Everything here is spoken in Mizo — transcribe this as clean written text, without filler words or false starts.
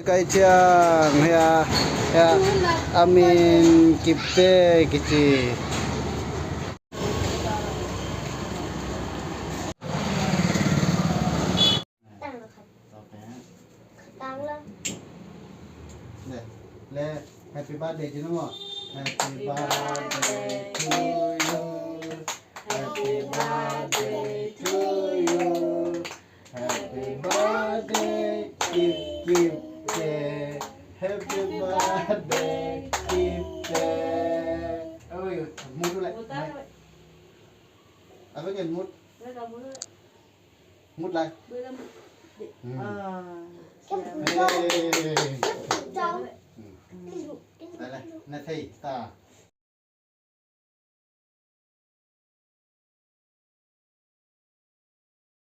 Kai chiang heya heya amin kipte kichi. Le le happy birthday chi no happy birthday to you happy birthday to you happy birthday kip kip te happy birthday kip te ôi mút lại à với cái mút mút lại đây đây này thầy ta.